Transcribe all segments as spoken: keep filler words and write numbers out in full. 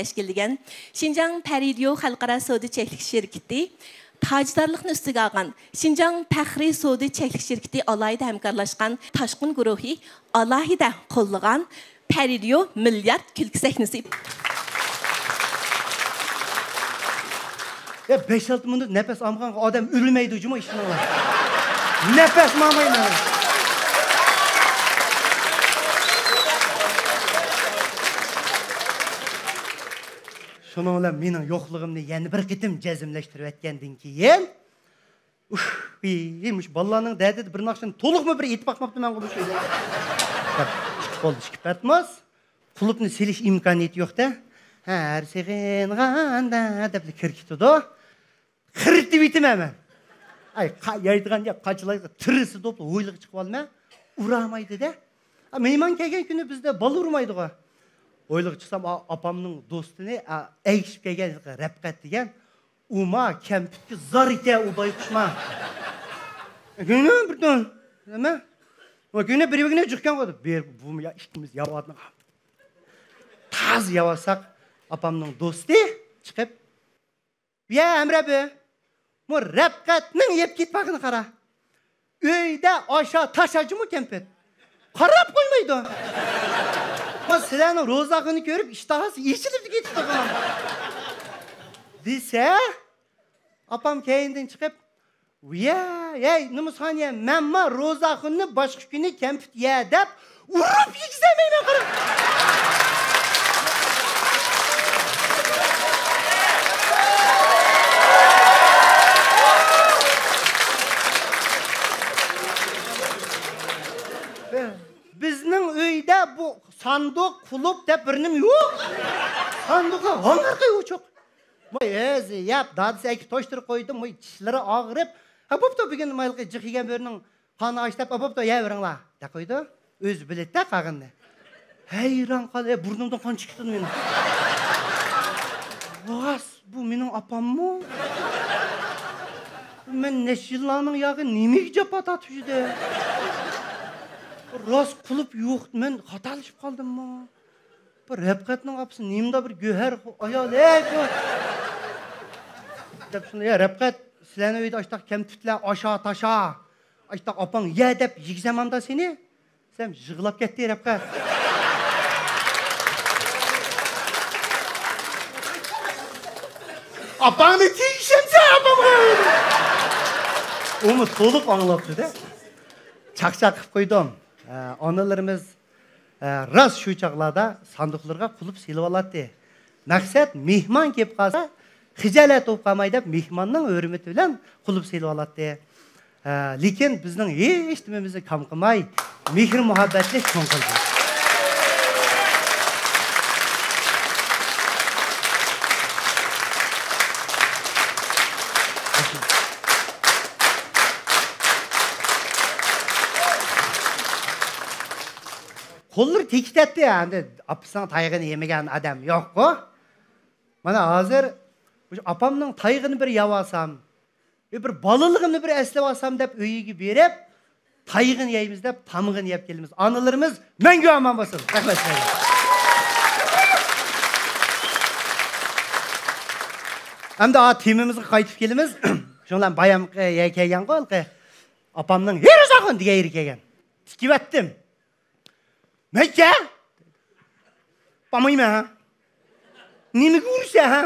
تەشكىللىگەن شىنجاڭ پەرىدىيو خەلقئارا سودا چەكلىك شىركىتى، تاجدارلىقنى ئۈستىگە ئالغان شىنجاڭ پەخرىي سودا چەكلىك شىركىتى ئالاھىدە ھەمكارلاشقان تاشقىن گۇرۇھى ئالاھىدە قوللىغان پەرىدىيو مىليارد كۈلكە سەھنىسى. يا، بەش-ئالتە مىنۇت نەپەس ئالمىغانغا ئادەم ئۆلمەيدۇ جۇمۇ، ئىشىنىڭلار. نەپەس ئالمايمەن. شۇنىڭ بىلەن مېنىڭ يوقلۇقۇمنى يەنە بىر قېتىم جەزملەشتۈرۈۋەتكەندىن كېيىن، ئۇھ، ئى، مۇشۇ بالىلارنىڭ دەردىدە بىر ناخشىنى تولۇقمۇ بىر ئېيتىپ باقماپتىمەنغۇ مۇشۇ ئۆيدە. دەپ، ئىككى قول، ئىككى پەتماس، قۇلۇپنى سېلىش ئىمكانىيىتى يوق-دە. ھە، ھەر سېغىنغاندا دەپلا كىرىپ كېتىدۇ. قىرتىۋېتىمەن مەن. ئاي، قا-، يەيدىغان يەپ قاچىلايدىغان تىرىسى دوپلا ھويلىغا چىقىۋالىمەن. ئۇرالمايدۇ-دە. ئا، مېھمان كەلگەن كۈنى بىزدە بالا ئۇرمايدىغۇ. ھويلىغا چىقسام، ئا-، ئاپامنىڭ دوستىنى، ئا، ئەگىشىپ كەلگەن رەپقەت دېگەن. ئۇما كەمپۈتكە زار ئىكەن ئۇ بايقۇشما. كۈنى بىر دون. نېمە؟ ئۇ كۈنى بىر كۈنى جىقكەن قويدى. بىر، بۇ يا ئىككىمىز ياۋاتنىڭ. تازا ياۋاتساق، ئاپامنىڭ دوستى چىقىپ، يا ھەمرە بى، مۇ رەپقەتنىڭ يەپ كېتىپ باققىنى قارا. ئۆيدە ئاشا تاشا جۇمۇ كەمپۈت. قاراپ قويمايدۇ. ما سىلەرنىڭ روزاخۇننى كۆرۈپ ئىشتىھاسى ئېچىلىپ كېتىپتۇ بۇنىڭ. دېسە، ئاپام كەينىدىن چىقىپ، ۋىيە، ھەي، نومۇسخان يە، مەنما روزاخۇننى باشقا كۈنى كەمپۈت يە دەپ، ئۇرۇپ يېگۈزەلمەيمەن، قارا. بىزنىڭ ئۆيدە بۇ ساندۇق، قۇلۇپ دەپ بىر نېمە يوق. ساندۇقنىڭ ھاڭغىرىقى ئوچۇق. ۋاي، ئۆزى يەپ، دادىسى ئەكىپ توشتۇرۇپ قويدى، ۋاي، چىشلىرى ئاغرىپ. ھە، بوپتۇ، بۈگۈن مايلىقى جىق يېگەن بۆرىنىڭ قانى ئاچ دەپ، ئا، بوپتۇ، يەۋېرىڭلار، دەپ قويدى. ئۆزى بىلىدىدە قالغىنىنى. ھەيران قال، ئە، بۇرنۇمدىن قان چىقىپ كېتىدۇ مېنىڭ. راست، بۇ مېنىڭ ئاپاممۇ؟ مەن نەچچە يىللارنىڭ ياغى نېمىگە جاپا تارتىپ يۈردۈم؟ راست قۇلۇپ يوق، مەن خاتالىشىپ قالدىممۇ؟ بۇ رەپقەتنىڭ ئاپىسى نېمىدا بىر گۆھەر ئايال، ھەي، بۇ. دەپ شۇنى، يا رەپقەت، سىلەرنىڭ ئۆيدە ئاشتاق كەمپۈتلەر، ئاشا، تاشا. ئاشتاق ئاپاڭ يە دەپ يېگۈزەمەمدا سېنى؟ سەن يىغلاپ كەتتى رەپقەت. ئاپاڭنى تېگىشەمسەن ئاپامغا؟ ئۇمۇ تولۇق ئاڭلاپتۇ-دە. چاقچاق قىلىپ قويدۇم. ئە، ئانىلىرىمىز ئە، راست شۇ چاغلاردا ساندۇقلىرىغا قۇلۇپ سېلىۋالاتتى. مەقسەت، مېھمان كېلىپ قالسا، خىجالەت بولۇپ قالماي دەپ، مېھماننىڭ ھۆرمىتى بىلەن قۇلۇپ سېلىۋالاتتى. ئە، لېكىن بىزنىڭ ھېچ نېمىمىزنى كام قىلماي، مېھىر-مۇھەببەتلىك چوڭ قىلدى. قوللىرى تېگىتەتتى، ئەمدى ئاپىسىنىڭ تايىقىنى يېمىگەن ئادەم يوققۇ. مانا ھازىر مۇشۇ ئاپامنىڭ تايىقىنى بىر يەۋالسام، بىر بالىلىقىمنى بىر ئەسلەۋالسام دەپ ئۆيىگە بېرىپ، تايىقىنى يەيمىز دەپ تامىقىنى يەپ كېلىمىز. ئانىلىرىمىز مەڭگۈ ئامان بولسۇن. رەھمەت سىلەرگە. ئەمدى ئا تېمىمىزغا قايتىپ كېلىمىز. شۇنىڭ بىلەن بايامقى يەرگە كەلگەنغۇ ھېلىقى ئاپامنىڭ ھېرىزاخۇن دېگەن يېرىگە كەلگەن. تىكىۋەتتىم. مەيكە؟ بارمايمەن. نېمىگە ئۇرۇشە، ھە؟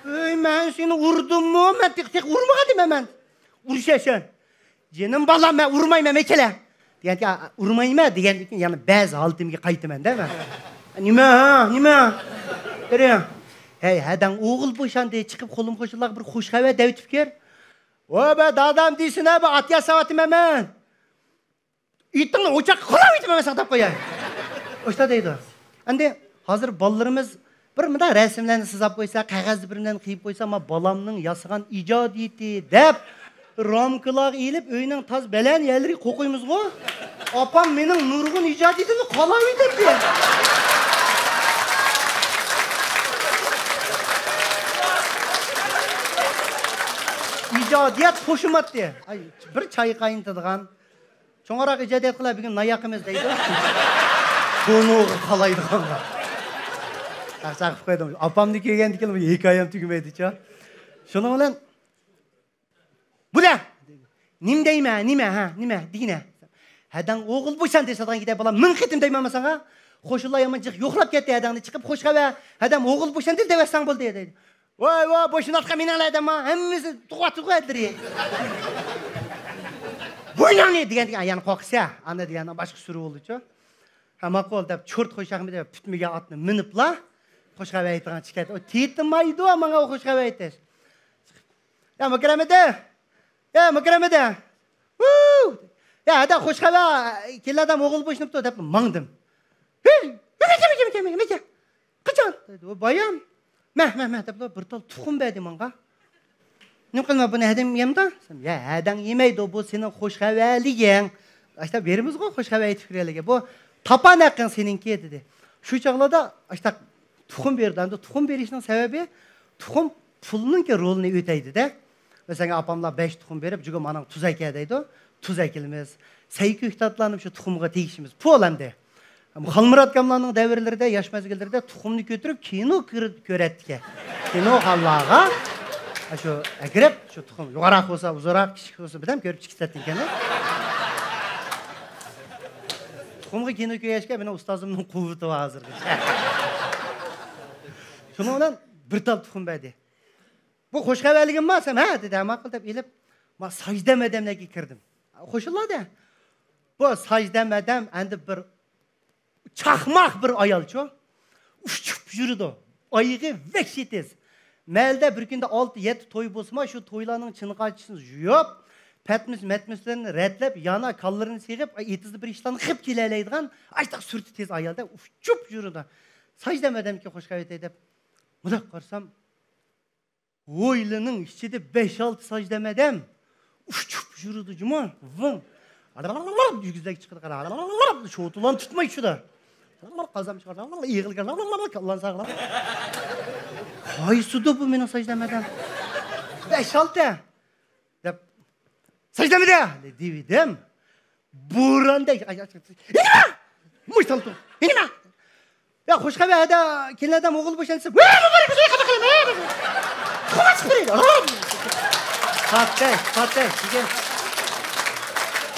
ئۆي، مەن سېنى ئۇردۇممۇ؟ مەن تېخى، تېخى ئۇرمىغان دېمەن مەن. ئۇرۇشە سەن. جېنىم بالام، مەن ئۇرمايمەن، مەن كېلە. دېگەنكى، ئۇرمايمەن دېگەندىن كېيىن يەنە بەزى ھالىتىمگە قايتىمەن-دە مەن. نېمە، ھە؟ نېمە؟ بېرىڭ. ھەي، ھەدەڭ ئوغۇل بوشاندى، چىقىپ قولۇم قوشنىلارغا بىر خوش خەۋەر دەۋېتىپ كىر. ۋە بە دادام دېسىنە، بە ئات ياساۋاتىمەن مەن. ئېتىڭنى ئوچاققا قولاۋېتىمەن، مەن ساقلاپ قوياي. ئاشتا دەيدۇ. ئەمدى ھازىر بالىلىرىمىز بىر مۇنداق رەسىملەرنى سىزاپ قويسا، قەغەزدە بىر نەرسىنى قىيىپ قويسا، ما بالامنىڭ ياسىغان ئىجادىيىتى دەپ رامكىلارغا ئېلىپ، ئۆينىڭ تاز بەلەن يەرلىرىگە قويۇپ قويىمىزغۇ. ئاپام مېنىڭ نۇرغۇن ئىجادىيىتىمنى قالاۋېتەتتى. ئىجادىيەت قوشۇماتتى. ئاي، بىر چاي قاينىتىدىغان، چوڭراق ئىجادىيەت قىلار، بۈگۈن نان ياقىمىز دەيدۇ. بۇنىڭغا قالايدىغانلار. چاقچاق قىلىپ قويدۇم. ئاپامنى كۆرگەندىن كېيىن بۇ ھېكايەم تۈگىمەيدىچۇ. شۇنىڭ بىلەن، بۇلە! نېمە دەيمەن، نېمە، ھە، نېمە، دېگىنە. ھەدەڭ ئوغۇل بوشاندى دېسەڭ كېتە بالا، مىڭ قېتىم دەيمەن ماڭا. قوشنىلار يامان جىق يوقلاپ كەتتى، ھەدەڭنى چىقىپ، خوش خەۋەر، ھەدەم ئوغۇل بوشاندى دەۋەتسەڭ بولدى، دەيدۇ. ۋاي، ۋاي، بوشىنىۋاتقان مېنىڭ ھەدەم، ھەممىسى تۇغۇۋاتىدىغۇ ئەدلىرى. بوينۇڭنى دېگەندىكىن، يەنە قورقىسە، ئانا دېگەننىڭ باشقا سۈرى بولدىچۇ. ھە، ماقۇل دەپ، چورت خوش ئەخمىدى پۈتمىگەن ئاتنى مىنىپلا، خوش خەۋەر ئېيتىدىغان چىقىپ كەتتى. ئۇ تېتىمايدۇ ماڭا ئۇ خوش خەۋەر ئېيتىش. يا مۇكرەمىدى! يا مۇكرەمىدى! ۋۇ! يا ھەدە خوش خەۋەر، كېلىن ئادەم ئوغۇل بوشىنىپتۇ دەپ ماڭدىم. ھېي! نېمە، نېمە، نېمە، نېمە، نېمە؟ قاچان؟ دېدى، ئۇ بايام. مەھ، مەھ، مەھ دەپلا بىر تال تۇخۇم بەردى ماڭا. نېمە قىلىمەن بۇنى ھەدەم يەمدا؟ دېسەم، يا ھەدەڭ يېمەيدۇ، بۇ سېنىڭ خوش خەۋەرلىكىڭ. ئاشتا بېرىمىزغۇ خوش خەۋەر ئېيتىپ كىرگەنلىككە. بۇ تاپان ھەققىڭ سېنىڭكى دېدى. شۇ چاغلاردا ئاشتا تۇخۇم بېرىدۇ. ئەمدى تۇخۇم بېرىشنىڭ سەۋەبى تۇخۇم پۇلنىڭكى رولىنى ئۆتەيدۇ-دە. مەسىلەن، ئاپاملار بەش تۇخۇم بېرىپ، جۇگۇم ئاناڭ تۇز ئەكە دەيدۇ. تۇز ئەكىلىمىز. سەي كۆكتاتلارنى شۇ تۇخۇمغا تېگىشىمىز. پۇل ئەمدى. خالمۇرات ئاكاملارنىڭ دەۋرلىرىدە، ياش مەزگىللىرىدە تۇخۇمنى كۆتۈرۈپ كىنو كۆر-، كۆرەتتىكەن. كىنو خانلارغا شۇ ئەكىرىپ، شۇ تۇخۇم يوغانراق بولسا، ئۇزۇنراق، كىچىك بولسا، بىردەم كۆرۈپ چىقىپ كېتەتتىكەن. تۇخۇمغا كىنو كۆرگەچكە، مېنىڭ ئۇستازىمنىڭ قۇۋۋىتى بار ھازىرغىچە. شۇنىڭ بىلەن بىر تال تۇخۇم بەردى. بۇ خوش خەۋەرلىكىمما دېسەم، ھە دېدى، ھە ماقۇل دەپ ئېلىپ، ما ساجدەم ئادەملەرگە كىردىم. قوشۇنلار دە. بۇ ساجدەم ئادەم ئەندى بىر چاقماق بىر ئايالچۇ. ئۇچۇپ يۈرىدۇ. ئايىغى ۋەھشىي تېز. مەھەللىدە بىر كۈندە ئالتە، يەتتە توي بولسىمۇ، شۇ تويلارنىڭ چىنقاچىسىنى يۇيۇپ، پەتمىس-مەتمىسلىرىنى رەتلەپ، يانا كاللىرىنى سېغىپ، ئېتىزدا بىر ئىشلارنى قىلىپ كېلەلەيدىغان ئاشتاق سۈرىتى تېز ئايالدا ئۇچۇپ يۈرىدۇ. ساجدەم ئادەمگە خوش خەۋەر ئېيتەي دەپ مۇنداق قارىسام، ھويلىنىڭ ئىچىدە بەش-ئالتە ساجدەم ئادەم ئۇچۇپ يۈرىدۇ جۇمۇ. ۋىڭ. يۈگۈزلەك چىقىدىغان. شوتىلان تۇتماي چۈشىدۇ. قازان چىقىدۇ. ئېغىل كاللان ساغلام. قايسىدۇ بۇ مېنىڭ ساجدەم ئادەم؟ بەش-ئالتە. دەپ ساجدەم ئادەم دېۋىدىم. بوراندەك. نېمە؟ مۇشتالتۇ. نېمە؟ يا خوش خەۋەر ھەدە كېلىن ئادەم ئوغۇل بوشاندى دېسەم، ۋە مۇبارەك بولسۇن، قانداق قىلىمەن؟ تۇخۇم ئېچىپ بېرەي. پاتەك، پاتەك دېگەن.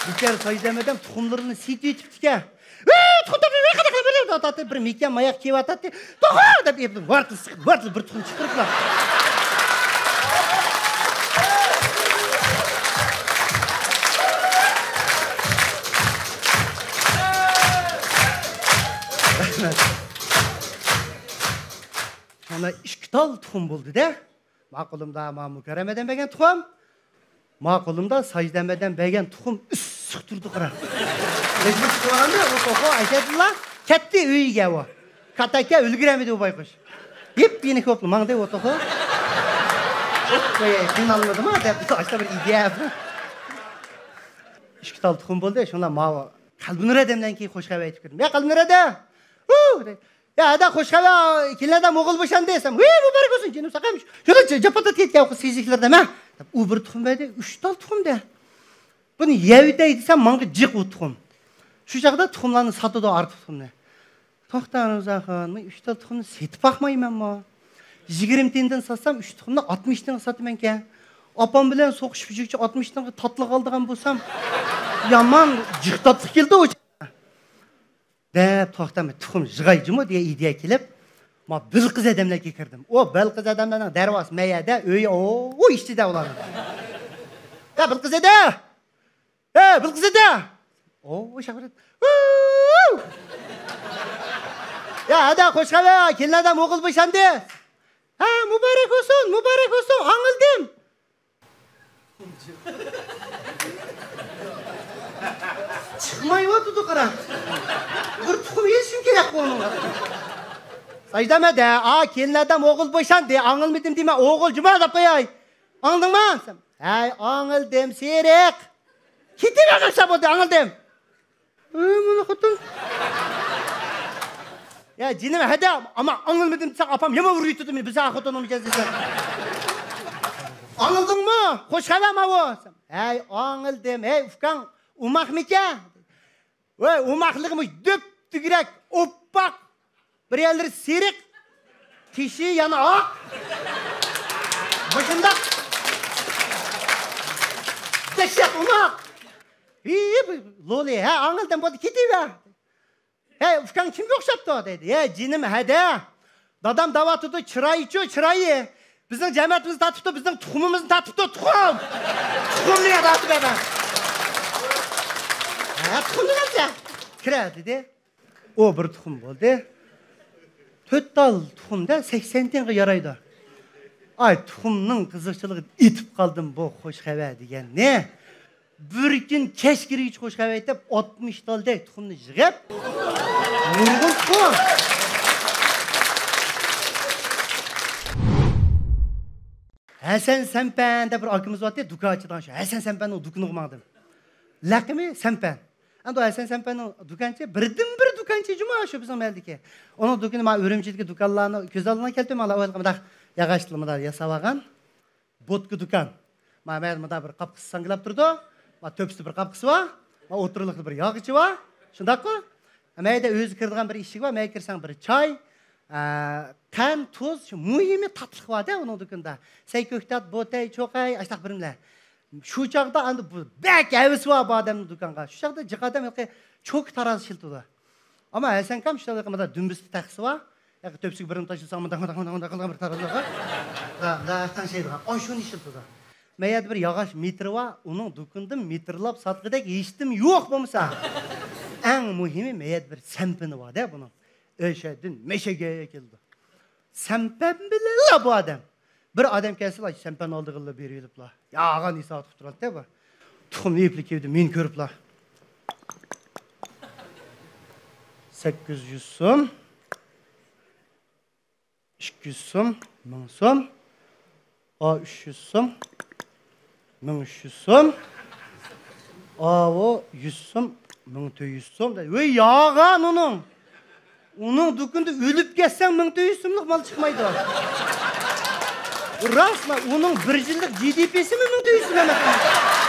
بىچارە ساجدەم ئادەم تۇخۇملىرىنى سېتىۋېتىپتىكەن. ۋە تۇخۇم تاپىمەن، قانداق قىلىمەن؟ تاتتى بىر مېكىيان ماياق كىيىۋاتاتتى. تۇخۇم دەپ ئېپىدىم، ۋارتىل سىقىپ، ۋارتىل بىر تۇخۇم چىقىرىپلا. مانا ئىككى تال تۇخۇم بولدى-دە. ما قولۇمدا ما مۇكەررەم ئادەم بەرگەن تۇخۇم. ما قولۇمدا ساجدەم ئادەم بەرگەن تۇخۇم ئىسسىق تۇرىدۇ، قارا. مەجبۇر چىقىۋالغاندا ئۇ توخۇ ئەشەدىلا كەتتى ئۆيىگە ئۇ. كاتەككە ئۈلگۈرەلمىدى ئۇ بايقۇش. يېپيېنىك بولۇپلا ماڭدى ئۇ توخۇ. ئوي، قىينالمىدىما دەپ ئاشتا بىر ئىدىيە. ئىككى تال تۇخۇم بولدى، شۇڭلار ماۋۇ قەلبىنۇر ئادەمدىن كېيىن خوش خەۋەر ئېيتىپ كىردىم. يا قەلبىنۇر ئادەم! ھۇ! يا ھەدە خوش خەۋەر، كېلىن ئادەم ئوغۇل بوشاندى دېسەم، ۋىي مۇبارەك بولسۇن جېنىم ساقام، شۇنى جاپادا تېتىگەن سېزىكلەردە مە. ئۇ بىر تۇخۇم بەردى، ئۈچ تال تۇخۇم دە. بۇنى يەۋېتەي دېسەم ماڭا جىق ئۇ تۇخۇم. شۇ چاغدا تۇخۇملارنى ساتىدۇ، ئارتۇق تۇخۇمنى. توختا رۇزاخان، مەن ئۈچ تال تۇخۇمنى سېتىپ باقمايمەنمۇ؟ يىگىرمە تىيىندىن ساتسام ئۈچ تۇخۇمنى ئاتمىش تىيىنغا ساتىمەنكەن. ئاپام بىلەن سوقۇشۇپ يۈرگۈچە ئاتمىش تىيىنغا تاتلىق ئالىدىغان بولسام، يامان جىق تاتلىق كېلىدۇ ئۇ چاغدا. دەپ توختىماي تۇخۇم يىغاي جۇمۇ دېگەن ئىدىيە كېلىپ، ما بىلقىز ئادەملەرگە كىردىم. ئۇ بىلقىز ئادەملەرنىڭ دەرۋازىسى مەيەردە، ئۆيى ئۇ ئىچىدە ئۇلارنىڭ. يا بىلقىز ئادەم! ھە بىلقىز ئادەم! ئۇ شاغىرىت. يا ھەدە خوش خەۋەر، كېلىن ئادەم ئوغۇل بوشاندى. ھە مۇبارەك بولسۇن، مۇبارەك بولسۇن، ئاڭلىدىم. چىقمايۋاتىدۇ، قارا. بىر تۇخۇم يېيىشىم كېرەك بۇنىڭغا. ساجدەم ھەدە، ئا، كېلىن ئادەم ئوغۇل بوشاندى، ئاڭلىمىدىم دېمە، ئوغۇل جۇما دەپ قوياي. ئاڭلىدىڭمۇ؟ ھەي، ئاڭلىدىم، سېرىق. كېتىۋەرمەكچى بولدى، ئاڭلىدىم. ئۆي، مانا خوتۇن. يا جېنىم ھەدە، ئەمما ئاڭلىمىدىم دېسەڭ، ئاپام يامان ئۇرۇۋېتىدۇ مېنى، بىزا خوتۇنۇم ئىكەنسىز دېسەم. ئاڭلىدىڭمۇ؟ خوش خەۋەر ماۋۇ. ھەي، ئاڭلىدىم. ھەي، ئۇكاڭ ئوماقمىكەن؟ ۋاي، ئوماقلىقىمۇ دۈپدۈگىرەك، ئوپپاق. بىر يەرلىرى سېرىق. تېشى يەنە ئاق. مۇشۇنداق. دەھشەت ئۇناق. ھىي، لولى، ھە، ئاڭلىدىم، بولدى، كېتىۋەر. ھەي، ئۇكاڭ كىمگە ئوخشاپتۇ؟ دەيدۇ. ھە، جېنىم، ھەدە. دادام دەۋاتىدۇ، چىرايىچۇ، چىرايى. بىزنىڭ جەمەتىمىزنى تارتىپتۇ، بىزنىڭ تۇخۇمىمىزنى تارتىپتۇ، تۇخۇم. تۇخۇمنى ياداتىپ ئەمەس. ھە، تۇخۇمنى بەرسە. كىرە، دېدى. ئۇ بىر تۇخۇم بولدى. تۆت تال تۇخۇمدا سەكسەن تىيىنغا يارايدۇ. ئاي، تۇخۇمنىڭ قىزىقچىلىقىدا ئېتىپ قالدىم بۇ خوش خەۋەر دېگەننى. بىر كۈن كەچ كىرگۈچە خوش خەۋەر ئېيتىپ، ئاتمىش تالدەك تۇخۇمنى يىغىپ، نۇرغۇن تۇخۇم. ھەسەن سەمپەن دەپ بىر ئاكىمىز بارتتى، دۇكان ئاچىدىغان شۇ. ھەسەن سەمپەننىڭ دۇكىنىغا ماڭدىم. لەقىمى سەمپەن. ئەمدى ھەسەن سەمپەننىڭ دۇكانچى، بىردىنبىر دۇكانچى جۇما شۇ بىزنىڭ مەھەللىدىكى. ئۇنىڭ دۇكىنى مانا ئۈرۈمچىدىكى دۇكانلارنى كۆز ئالدىڭلار كەلتۈرمەڭلار، ئۇ ھېلىقى مۇنداق ياغاچلىرى مۇنداق ياساۋالغان. بوتكا دۇكان. مانا مەيدە مۇندا بىر قاپقىسى ساڭگىلاپ تۇرىدۇ. مانا تۆپىسىدە بىر قاپقىسى بار. مانا ئوتتۇرىلىقتا بىر ياغىچى بار. شۇنداققۇ؟ مەيدە ئۆزى كىرىدىغان بىر ئىشىكى بار. مەيدە كىرسەڭ بىر چاي، ئە، قەنت، تۇز، شۇ مۇھىمى تاتلىق بار-دە ئۇنىڭ دۇكىنىدا. سەي كۆكتات، بوتەي، چوقەي، ئاشتاق بىرىملەر. شۇ چاغدا ئەمدى بۇ بەك ھەۋىسى بار بۇ ئادەمنىڭ دۇكانغا. شۇ چاغدا جىق ئادەم ھېلىقى چوكا تارازا ئىشلىتىدۇ. ئەمما ھەسەنكام شۇنداق مۇنداق دۈمبىسىدە تەخسە بار. ياقى تۆپىسىگە بىرنى تاشلىساڭ، مۇنداق، مۇنداق، مۇنداق، مۇنداق قىلىدىغان بىر تارازا بار. لا، لا، تەڭشەيدىغان. ئاشۇنى ئىشلىتىدۇ. مەيەردە بىر ياغاچ مېتىرى بار، ئۇنىڭ دۇكىنىدىن مېتىرلاپ ساتقۇدەك ھېچنېمە يوق بولمىسا. ئەڭ مۇھىمى، مەيەردە بىر سەمپىنى بار-دە بۇنىڭ. ئۆشەدىن مەشەگە كېلىدۇ. سەمپەن بىلەنلا بۇ ئادەم. بىر ئادەم كەلسىلا، سەمپەن ئالىدىغىنلا بېرىۋېلىپلا، ياغان ھېسابات قىلىپ تۇراتتى بۇ. تۇخۇمنى ئېلىپلا كېلىدۇ، مېنى كۆرۈپلا. سەككىز يۈز سوم، ئىككى يۈز سوم، مىڭ سوم، ئا، ئۈچ يۈز سوم، مىڭ ئۈچ يۈز سوم، ئاۋۇ يۈز سوم، مىڭ تۆت يۈز سوم دەيدۇ. ۋەي، ياغان ئۇنىڭ. ئۇنىڭ دۇكىنىدا ئۆلۈپ كەتسەڭ، مىڭ تۆت يۈز سوملۇق مال چىقمايدۇ. راست، ئۇنىڭ بىر يىللىق جى دى پىسىمۇ مىڭ تۆت يۈز سوم ئەمەس.